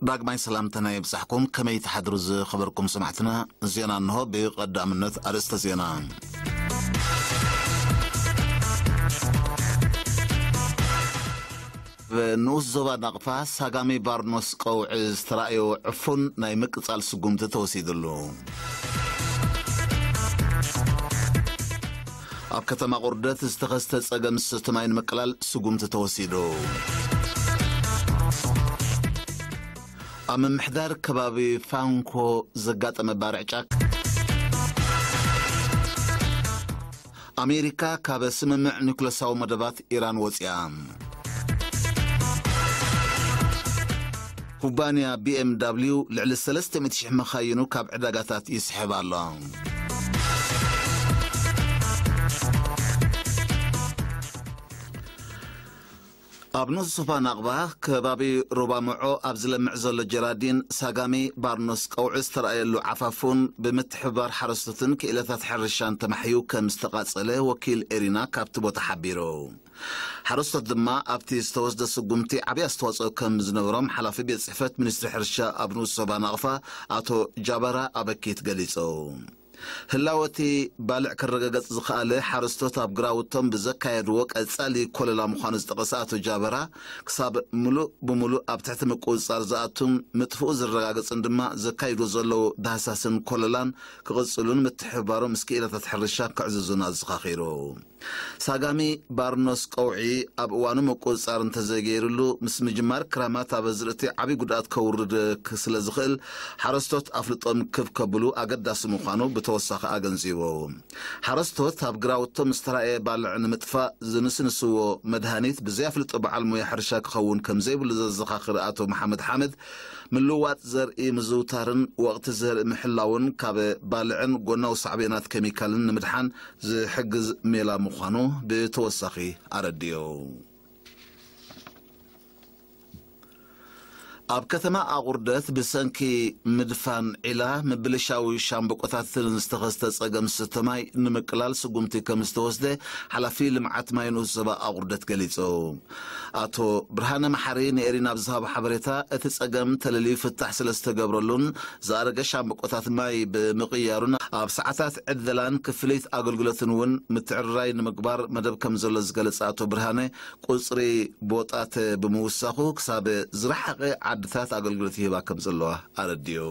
ዳግማይ ሰላምታና ይብጻሕኩም። ከመይ ትሓድሩ ዝኸበርኩም ሰማዕትና? ዜና እንሆ። ብቐዳምነት ኣርእስተ ዜና። ኣብ ንኡስ ዞባ ናቕፋ ሳጋሚ ባርኖስ ቀውዒ ዝተራእዮ ዕፉን ናይ ምቅጻል ስጉምቲ ተወሲድሉ። ኣብ ከተማ ቁርደት ዝተኸስተ ጸገም ዝስተ ማይ ንምቅላል ስጉምቲ ተወሲዱ። ኣብ ምምሕዳር ከባቢ ፋንኮ ዘጋጠመ ባርዕ ጫካ። ኣሜሪካ ካብ ስምምዕ ኒኩለሳዊ መደባት ኢራን ወፂኣ። ኩባንያ ቢ ኤም ዳብሊው ልዕሊ ሰለስተ ሚእቲ ሽሕ መኻይኑ ካብ ዕዳጋታት ይስሕብ ኣሎ። ኣብ ንኡስ ዞባ ናቕባ ከባቢ ሩባ ምዖ ኣብ ዝለምዕ ዘሎ ጀራዲን ሳጋሚ ባርኖስ ቀውዒ ዝተረኣየሉ ዓፋፉን ብምትሕብባር ሓረስቶትን ክኢላታት ሕርሻን ተማሕዩ ከም ዝተቓጸለ ወኪል ኤሪና ካብቲ ቦታ ሓቢሩ። ሓረስቶት ድማ ኣብቲ ዝተወስደ ስጉምቲ ዓብዪ ኣስተዋጽኦ ከም ዝነበሮም ሓላፊ ቤት ጽሕፈት ሚኒስትሪ ሕርሻ ኣብ ንኡስ ዞባ ናቕፋ ኣቶ ጃባራ ኣበኪት ገሊጹ። ህላወ እቲ ባልዕ ክረጋገጽ ዝኸኣለ ሓረስቶት ኣብ ግራውቶም ብዘካየድዎ ቀጻሊ ኮለላ ምዃኑ ዝጠቐሰ ኣቶ ጃበራ፣ ክሳብ ምሉእ ብምሉእ ኣብ ትሕቲ ምቁጽጻር ዝኣቱን ምጥፍኡ ዝረጋገጽን ድማ ዘካይዶ ዘለዉ ዳህሳስን ኮለላን ክቕጽሉን ምትሕብባሮም ምስ ክኢላታት ሕርሻ ክዕዝዙን ኣዘኻኺሩ። ሳጋሚ ባርኖስ ቀውዒ ኣብ እዋኑ ምቁጽጻር እንተዘይገይርሉ፣ ምስ ምጅማር ክራማት ኣብ ኣዝርእቲ ዓቢ ጉድኣት ከውርድ ክ-፣ ስለ ዝኽእል፣ ሓረስቶት ኣፍልጦም ክብ ከብሉ ኣገዳሲ ምዃኑ ብተወሳኺ ኣገንዚቡ። ሓረስቶት ኣብ ግራውቶም ዝተራእየ ባልዕ ንምጥፋእ ዝንስንስዎ መድሃኒት ብዘይ ኣፍልጦ በዓል ሞያ ሕርሻ ክኸውን ከም ዘይብሉ ዘዘኻኽር ኣቶ መሓመድ ሓመድ፣ ምልዋጥ ዘርኢ ምዝውታርን ወቕቲ ዘርኢ ምሕላውን ካብ ባልዕን ጎናዊ ሳዕቤናት ኬሚካልን ንምድሓን ዝሕግዝ ሜላ ምዃኑ ብተወሳኺ ኣረዲኡ። ኣብ ከተማ ኣቑርደት ብሰንኪ ምድፋን ዒላ ምብልሻዊ ሻምብቆታትን ዝተኸስተ ጸገም ስተ ማይ ንምቅላል ስጉምቲ ከም ዝተወስደ ሓላፊ ልምዓት ማይ ንኡስ ዞባ ኣቑርደት ገሊጹ። ኣቶ ብርሃነ መሓሪ ንኤሪና ኣብ ዝሃቦ ሓበሬታ፣ እቲ ጸገም ተለልዩ ፍታሕ ስለ ዝተገብረሉን ዝኣረገ ሻምብቆታት ማይ ብምቕያሩን ኣብ ሰዓታት ዕደላን ክፍሊት ኣገልግሎትን እውን ምትዕርራይ ንምግባር መደብ ከም ዘሎ ዝገለጸ ኣቶ ብርሃነ፣ ቁጽሪ ቦጣት ብምውሳኹ ክሳብ ዝረሓቐ ዓድታት ኣገልግሎት ይህባ ከም ዘለዋ ኣረዲኡ።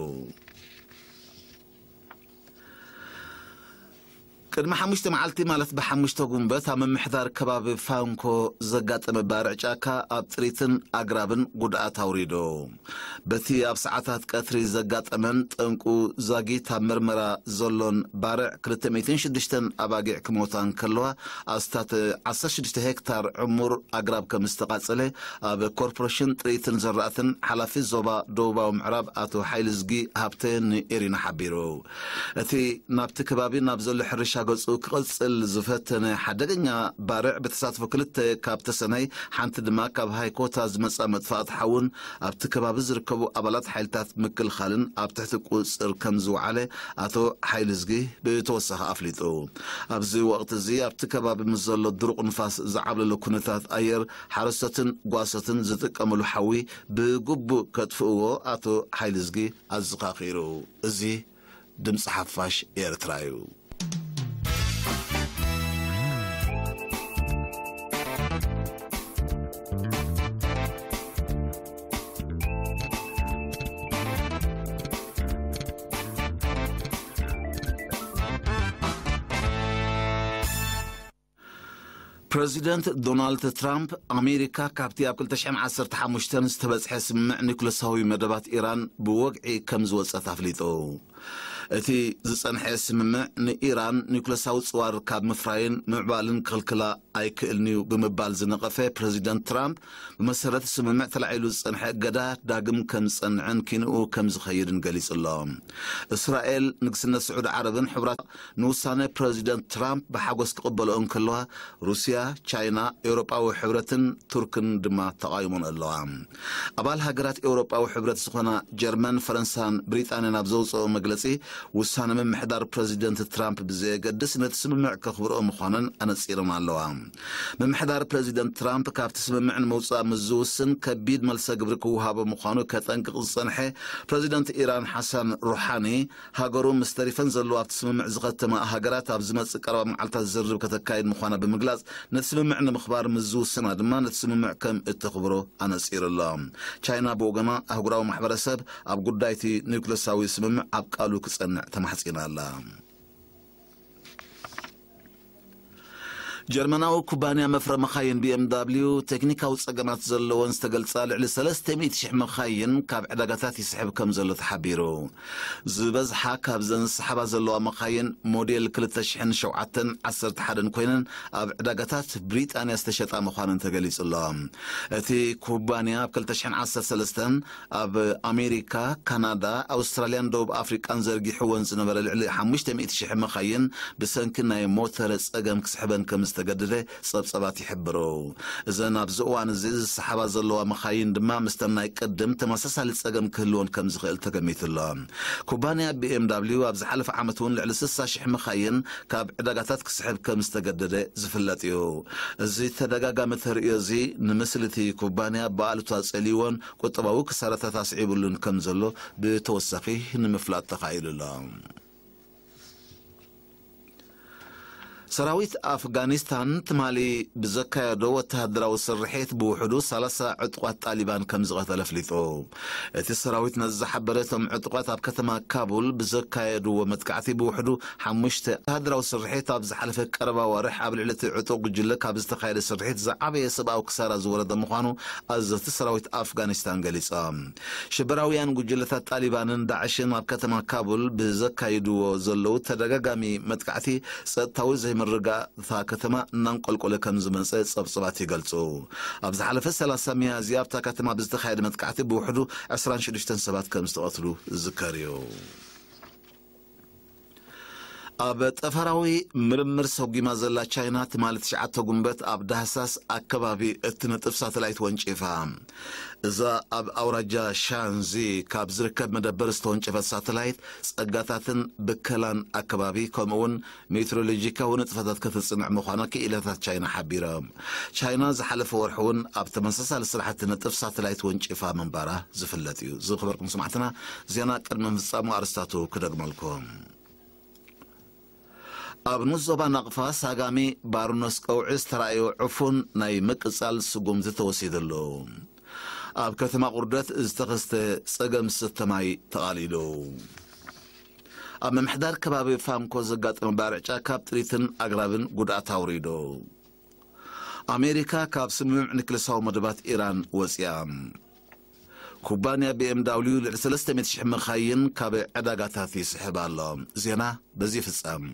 ቅድሚ ሓሙሽተ መዓልቲ፣ ማለት ብሓሙሽተ ጉንበት፣ ኣብ ምምሕዳር ከባቢ ፋንኮ ዘጋጠመ ባርዕ ጫካ ኣብ ጥሪትን ኣግራብን ጉድኣት ኣውሪዱ። በቲ ኣብ ሰዓታት ቀትሪ ዘጋጠመን ጠንቁ ዛጊት ኣብ መርመራ ዘሎን ባርዕ፣ ክልተ ሚእትን ሽዱሽተን ኣባጊዕ ክሞታ እንከለዋ፣ ኣስታት ዓሰርተ ሽዱሽተ ሄክታር ዕሙር ኣግራብ ከም ዝተቓጸለ፣ ኣብ ኮርፖሬሽን ጥሪትን ዘራእትን ሓላፊ ዞባ ደቡባዊ ምዕራብ ኣቶ ሓይልዝጊ ሃብተ ንኤሪና ሓቢሩ። እቲ ናብቲ ከባቢ ናብ ዘሎ ሕርሻ ገጹ ክቕጽል ዝፈተነ ሓደገኛ ባርዕ፣ ብተሳትፎ ክልተ ካብ ተሰነይ፣ ሓንቲ ድማ ካብ ሃይኮታ ዝመጻ መጥፋእቲ ሓውን ኣብቲ ከባቢ ዝርከቡ ኣባላት ሓይልታት ምክልኻልን ኣብ ትሕቲ ቁጽር ከም ዝወዓለ ኣቶ ሓይልዝጊ ብተወሳኺ ኣፍሊጡ። ኣብዚ ወቕቲ እዚ ኣብቲ ከባቢ ምስ ዘሎ ድሩቕ ንፋስ ዝዓብለሎ ኩነታት ኣየር፣ ሓረስቶትን ጓሶትን ዝጥቀምሉ ሓዊ ብግቡእ ከጥፍእዎ ኣቶ ሓይልዝጊ ኣዘኻኺሩ። እዚ ድምፂ ሓፋሽ ኤርትራ እዩ። ፕረዚደንት ዶናልድ ትራምፕ፣ ኣሜሪካ ካብቲ ኣብ ክልተ ሽሕን ዓሰርተ ሓሙሽተን ዝተበጽሐ ስምምዕ ኒኩለሳዊ መደባት ኢራን ብወግዒ ከም ዝወጸት ኣፍሊጡ። እቲ ዝጸንሐ ስምምዕ ንኢራን ኒኩለሳዊ ጽዋር ካብ ምፍራይን ምዕባልን ክኽልክላ ኣይክእልን እዩ ብምባል ዝነቐፈ ፕረዚደንት ትራምፕ፣ ብመሰረት ስምምዕ ተላዒሉ ዝጸንሐ እገዳ ዳግም ከም ዝጸንዕን ኪንኡ ከም ዝኸይድን ገሊጹ ኣሎ። እስራኤል፣ ንግስነት ስዑዲ ዓረብን ሕቡራት ንውሳነ ፕረዚደንት ትራምፕ ብሓጎስ ክቕበልኦ እንከለዋ፣ ሩስያ፣ ቻይና፣ ኤውሮጳዊ ሕብረትን ቱርክን ድማ ተቓዊሞን ኣለዋ። ኣባል ሃገራት ኤውሮጳዊ ሕብረት ዝኾና ጀርመን፣ ፈረንሳን ብሪጣንያን ኣብ ዘውፅኦ መግለፂ፣ ውሳነ ምምሕዳር ፕረዚደንት ትራምፕ ብዘየገድስ ነቲ ስምምዕ ከኽብርኦ ምዃነን ኣነጺረን ኣለዋ። ምምሕዳር ፕረዚደንት ትራምፕ ካብቲ ስምምዕ ንምውጻእ ምስ ዝውስን ከቢድ መልሰ ግብሪ ክወሃቦ ምዃኑ ከጠንቅቕ ዝጸንሐ ፕረዚደንት ኢራን ሓሳን ሩሓኒ፣ ሃገሩ ምስ ተሪፈን ዘለዋ ኣብቲ ስምምዕ ዝኸተማ ሃገራት ኣብ ዝመጽእ ቀረባ መዓልታት ዝርርብ ከተካይድ ምዃና ብምግላጽ፣ ነቲ ስምምዕ ንምኽባር ምስ ዝውስና ድማ ነቲ ስምምዕ ከም እተኽብሮ ኣነጺሩ ኣሎ። ቻይና ብወገና ኣህጉራዊ ማሕበረሰብ ኣብ ጉዳይቲ ኒውክለሳዊ ስምምዕ ኣብ ቃሉ ክጸንዕ ተማሕጺና ኣላ። ጀርመናዊ ኩባንያ መፍረ መኻይን ቢ ኤም ዳብሊው ቴክኒካዊ ጸገማት ዘለወን ዝተገልጻ ልዕሊ ሰለስተ ሚእቲ ሽሕ መኻይን ካብ ዕዳጋታት ይስሕብ ከም ዘሎ ተሓቢሩ። ዝበዝሓ ካብዘን ዝሰሓባ ዘለዋ መኻይን ሞዴል ክልተ ሽሕን ሸውዓተን ዓሰርተ ሓደን ኮይነን ኣብ ዕዳጋታት ብሪጣንያ ዝተሸጣ ምዃነን ተገሊጹ ኣሎ። እቲ ኩባንያ ኣብ ክልተ ሽሕን ዓሰርተ ሰለስተን ኣብ ኣሜሪካ፣ ካናዳ፣ ኣውስትራልያን ደቡብ ኣፍሪቃን ዘርጊሕወን ዝነበረ ልዕሊ ሓሙሽተ ሚእቲ ሽሕ መኻይን ብሰንኪ ናይ ሞተር ጸገም ክስሕበን ከም ዝተገደደ ጸብጸባት ይሕብሩ። እዘን ኣብዚ እዋን እዚ ዝሰሓባ ዘለዋ መኻይን ድማ ምስተን ናይ ቅድም ተመሳሳሊ ጸገም ክህልወን ከም ዝኽእል ተገሚቱ ኣሎ። ኩባንያ ቢ ኤም ዳብሊው ኣብ ዝሓለፈ ዓመት እውን ልዕሊ ስሳ ሽሕ መኻይን ካብ ዕዳጋታት ክስሕብ ከም ዝተገደደ ዝፍለጥ እዩ። እዚ ተደጋጋሚ ተርእዮ እዚ ንምስሊ እቲ ኩባንያ ብኣሉታ ጸልይዎን ቁጠባዊ ክሳራታት ኣስዒቡሉን ከም ዘሎ ብተወሳኺ ንምፍላጥ ተኻኢሉ ኣሎ። ሰራዊት ኣፍጋኒስታን ትማሊ ብዘካየዶ ወተሃደራዊ ስርሒት ብውሕዱ ሰላሳ ዕጡቓት ጣሊባን ከም ዝቐተለ ኣፍሊጡ። እቲ ሰራዊት ነዚ ዝሓበረ፣ እቶም ዕጡቓት ኣብ ከተማ ካቡል ብዘካየድዎ መጥቃዕቲ ብውሕዱ ሓሙሽተ ወተሃደራዊ ስርሒት ኣብ ዝሓለፈ ቀረባ ወርሕ ኣብ ልዕሊ እቲ ዕጡቕ ጉጅለ ካብ ዝተኻየደ ስርሒት ዝዓበየ ሰብኣዊ ክሳራ ዝወረደ ምዃኑ ኣዘዝቲ ሰራዊት ኣፍጋኒስታን ገሊጾም። ሽበራውያን ጉጅለታት ጣሊባንን ዳዕሽን ኣብ ከተማ ካቡል ብዘካይድዎ ዘለዉ ተደጋጋሚ መጥቃዕቲ ጸጥታዊ ዘይምርግጋእ እታ ከተማ እናንቆልቆለ ከም ዝመጸ ጸብጸባት ይገልጹ። ኣብ ዝሓለፈ ሰላሳ ሚያዝያ ኣብታ ከተማ ብዝተኻየደ መጥቃዕቲ ብውሕዱ ዕስራን ሽዱሽተን ሰባት ከም ዝተቐትሉ ዝዝከር እዩ። ኣብ ጠፈራዊ ምርምር ሰጒማ ዘላ ቻይና ትማሊ ትሽዓተ ጉንበት ኣብ ዳህሳስ ኣከባቢ እትነጥፍ ሳተላይት ወንጪፋ። እዛ ኣብ ኣውራጃ ሻንዚ ካብ ዝርከብ መደበር ዝተወንጨፈት ሳተላይት ጸጋታትን ብከላን ኣከባቢ ከምኡውን ሜትሮሎጂካዊ ንጥፈታት ከተጽንዕ ምዃና ክኢላታት ቻይና ሓቢሮም። ቻይና ዝሓለፈ ወርሒ እውን ኣብ ተመሳሳሊ ስራሕቲ ነጥፍ ሳተላይት ወንጪፋ ምንባራ ዝፍለጥ እዩ። ዝኸበርኩም ሰማዕትና፣ ዜና ቅድሚ ምፍጻሙ ኣርስታቱ ክደግመልኩም። ኣብ ንኡስ ዞባ ናቕፋ ሳጋሚ ባርኖስ ቀውዒ ዝተራእዮ ዕፉን ናይ ምቅጻል ስጉምቲ ተወሲዱ ኣሎ። ኣብ ከተማ ቁርደት ዝተኸስተ ጸገም ስተ ማይ ተቓሊሉ። ኣብ ምምሕዳር ከባቢ ፋንኮ ዘጋጠመ ባርዕ ጫካ ኣብ ጥሪትን ኣግራብን ጉድኣት ኣውሪዱ። ኣሜሪካ ካብ ስምምዕ ኒክለሳዊ መደባት ኢራን ወፂኣ። ኩባንያ ቢ ኤም ዳብሊው ልዕሊ ሰለስተ ሚእቲ ሽሕ መኻይን ካብ ዕዳጋታት ይስሕብ ኣሎ። ዜና በዚ ይፍጸም።